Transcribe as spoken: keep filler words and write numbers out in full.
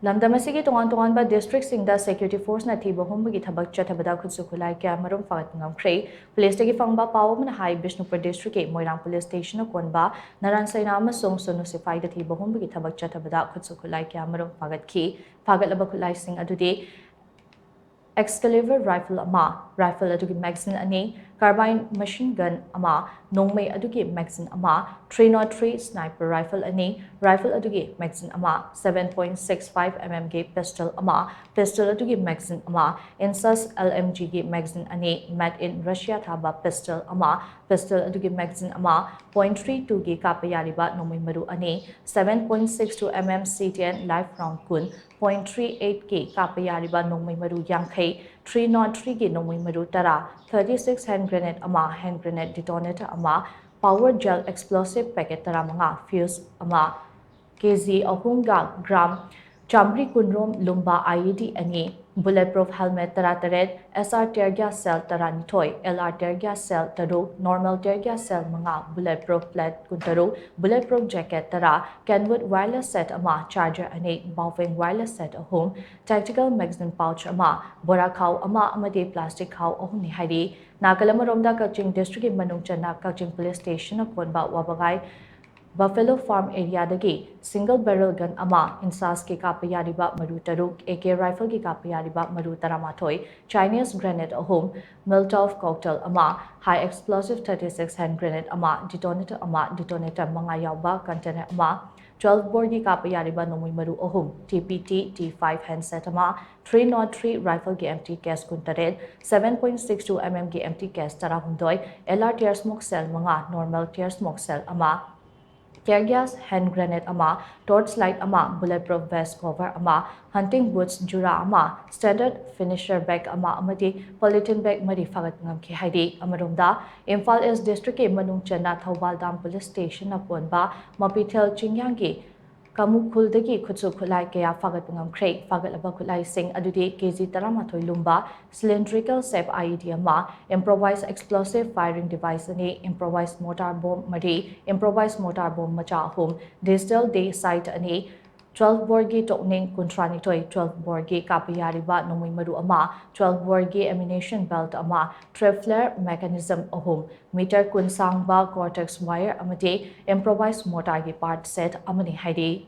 ꯂꯝꯗꯝ ꯑꯁꯤꯒꯤ ꯇꯣꯉꯥꯟ ꯇꯣꯉꯥꯟꯕ ꯗꯤꯁꯇ꯭ꯔꯤꯛꯁꯤꯡꯗ ꯁꯦꯀ꯭ꯌꯨꯔꯤꯇꯤ ꯐꯣꯔꯁꯅ ꯊꯤꯕ ꯍꯨꯝꯕꯒꯤ ꯊꯕꯛ ꯆꯠꯊꯕꯗ ꯈꯨꯠꯁꯨ ꯈꯨꯠꯂꯥꯏ ꯀꯌꯥꯃꯔꯨꯝ ꯐꯥꯒꯠꯄ ꯉꯝꯈ꯭ꯔꯦ꯫ ꯄꯨꯂꯤꯁꯇꯒꯤ ꯐꯪꯕ ꯄꯥꯎ ꯑꯃꯅ ꯍꯥꯏ, ꯕꯤꯁꯅꯨꯄꯨꯔ ꯗꯤꯁꯇ꯭ꯔꯤꯛꯀꯤ ꯃꯣꯏꯔꯥꯡ ꯄꯨꯂꯤꯁ ꯁ꯭ꯇꯦꯁꯟꯅ ꯀꯣꯟꯕ ꯅꯔꯥꯟ ꯁꯩꯅꯥ ꯑꯃꯁꯨꯡ ꯁꯣꯅꯨ ꯁꯤꯐꯥꯏꯗ ꯊꯤꯕ ꯍꯨꯝꯕꯒꯤ ꯊꯕꯛ ꯆꯠꯊꯕꯗ ꯈꯨꯠꯁꯨ ꯈꯨꯠꯂꯥꯏ ꯀꯌꯥꯃꯔꯨꯝ ꯐꯥꯒꯠꯈꯤ꯫ ꯐꯥꯒꯠꯂꯕ ꯈꯨꯠꯂꯥꯏꯁꯤꯡ ꯑꯗꯨꯗꯤ Excalibur rifle ꯑꯃ, rifle ꯑꯗꯨꯒꯤ magazine ꯑꯅꯤ, carbine machine gun ꯑꯃ, ꯅꯣꯡꯃꯩ ꯑꯗꯨꯒꯤ magazine ꯑꯃ, three not three sniper rifle ꯑꯅꯤ, rifle ꯑꯗꯨꯒꯤ magazine ꯑꯃ, seven point six five mm ꯒꯤ pistol ꯑꯃ, pistol ꯑꯗꯨꯒꯤ magazine ꯑꯃ, INSUS L M G ꯒꯤ magazine ꯑꯅꯤ, made in Russia ꯊꯥꯕ pistol ꯑꯃ, pistol ꯑꯗꯨꯒꯤ magazine ꯑꯃ, point three two ꯒꯤ ꯀꯥꯞꯄ ꯌꯥꯔꯤꯕ ꯅꯣꯡꯃꯩ ꯃꯔꯨ ꯑꯅꯤ, seven point six two mm C ten live round ꯀꯨꯟ, point three eight ꯀꯤ ꯀꯥꯞꯄ ꯌꯥꯔꯤꯕ ꯅꯣꯡꯃꯩ ꯃꯔꯨ ꯌꯥꯡꯈꯩ, three not three ꯒꯤ ꯅꯣꯡꯃꯩ ꯃꯔꯨ ꯇꯔꯥ, thirty six hand grenade ꯑꯃ, hand grenade detonator ꯑꯃ, power gel explosive packet ꯇꯔꯥꯃꯉꯥ, fuse ꯑꯃ, ꯀꯦ ꯖꯤ ꯑꯍꯨꯝꯒ ꯒ꯭ꯔꯥꯝ ꯆꯥꯃꯔꯤ ꯀꯨꯟꯔꯣꯝ ꯂꯨꯝꯕ I E D ꯑꯅꯤ, bullet proof helmet ꯇꯔꯥꯇꯔꯦꯠ, S R tear gas shell ꯇꯔꯥꯅꯤꯊꯣꯏ, L R tear gas shell ꯇꯔꯨꯛ, normal tear gas shell ꯃꯉꯥ, bullet proof plate ꯀꯨꯟꯇꯔꯨꯛ, bullet proof jacket ꯇꯔꯥ, Kenwood wireless set ꯑꯃ, charger ꯑꯅꯤ, Baofeng wireless set ꯑꯍꯨꯝ, tactical magazine pouch ꯑꯃ, ꯕꯣꯔꯥ ꯈꯥꯎ ꯑꯃ ꯑꯃꯗꯤ plastic ꯈꯥꯎ ꯑꯍꯨꯝꯅꯤ ꯍꯥꯏꯔꯤ꯫ ꯅꯥꯀꯜ ꯑꯃꯔꯣꯝꯗ ꯀꯛꯆꯤꯡ ꯗꯤꯁꯇ꯭ꯔꯤꯛꯀꯤ ꯃꯅꯨꯡ ꯆꯟꯅ ꯀꯛꯆꯤꯡ ꯄꯨꯂꯤꯁ ꯁ꯭ꯇꯦꯁꯟꯅ ꯀꯣꯟꯕ ꯋꯥꯕꯒꯥꯏ Buffalo Farm areaꯗꯒꯤ single barrel gun ꯑꯃ, INSUSꯀꯤ ꯀꯥꯞꯄ ꯌꯥꯔꯤꯕ ꯃꯔꯨ ꯇꯔꯨꯛ, A K rifleꯒꯤ ꯀꯥꯞꯄ ꯌꯥꯔꯤꯕ ꯃꯔꯨ ꯇꯔꯥꯃꯥꯊꯣꯏ, Chinese grenade ꯑꯍꯨꯝ, Molotov cocktail ꯑꯃ, high explosive thirty six hand grenade ꯑꯃ, detonator ꯑꯃ, detonator ꯃꯉꯥ ꯌꯥꯎꯕ container ꯑꯃ, twelve boreꯒꯤ ꯀꯥꯞꯄ ꯌꯥꯔꯤꯕ ꯅꯣꯡꯃꯩ ꯃꯔꯨ ꯑꯍꯨꯝ, T P T T five handset ꯑꯃ, three not three rifleꯒꯤ empty case contract, seven point six two mmꯒꯤ empty case ꯇꯔꯥꯍꯨꯝꯗꯣꯏ, L R tear smoke shell ꯃꯉꯥ, normal tear smoke shell ꯑꯃ, tear gas hand grenade ꯑꯃ, torch light ꯑꯃ, bullet proof vest cover ꯑꯃ, hunting boots ꯖꯨꯔꯥ ꯑꯃ, standard finisher bag ꯑꯃ ꯑꯃꯗꯤ polythene bag ꯃꯔꯤ ꯐꯥꯒꯠꯄ ꯉꯝꯈꯤ ꯍꯥꯏꯔꯤ꯫ ꯑꯃꯔꯣꯝꯗ, ꯏꯝꯐꯥꯜ East districtꯀꯤ ꯃꯅꯨꯡ ꯆꯟꯅ ꯊꯧꯕꯥꯜ town police stationꯅ ꯀꯣꯟꯕ ꯃꯄꯤꯊꯦꯜ ꯆꯤꯡꯌꯥꯡꯒꯤ ꯀꯥꯃꯨꯈꯨꯜꯗꯒꯤ ꯈꯨꯠꯁꯨ ꯈꯨꯠꯂꯥꯏ ꯀꯌꯥ ꯐꯥꯒꯠꯄ ꯉꯝꯈ꯭ꯔꯦ꯫ ꯐꯥꯒꯠꯂꯕ ꯈꯨꯠꯂꯥꯏꯁꯤꯡ ꯑꯗꯨꯗꯤ ꯀꯦ ꯖꯤ ꯇꯔꯥꯃꯥꯊꯣꯏ ꯂꯨꯝꯕ cylindrical shape I E D ꯑꯃ, improvised explosive firing device ꯑꯅꯤ, improvised mortar bomb ꯃꯔꯤ, improvised mortar bomb ꯃꯆꯥ ꯑꯍꯨꯝ, digital day sight ꯑꯅꯤ, twelve boreꯒꯤ ꯇꯣꯛꯅꯤꯡ ꯀꯨꯟꯊ꯭ꯔꯥꯅꯤꯊꯣꯏ, twelve boreꯒꯤ ꯀꯥꯞꯄ ꯌꯥꯔꯤꯕ ꯅꯣꯡꯃꯩ ꯃꯔꯨ ꯑꯃ, twelve boreꯒꯤ ammunition belt ꯑꯃ, tripler mechanism ꯑꯍꯨꯝ, meter ꯀꯨꯟ ꯁꯥꯡꯕ Gore-Tex wire ꯑꯃꯗꯤ improvised mortarꯒꯤ part set ꯑꯃꯅꯤ ꯍꯥꯏꯔꯤ꯫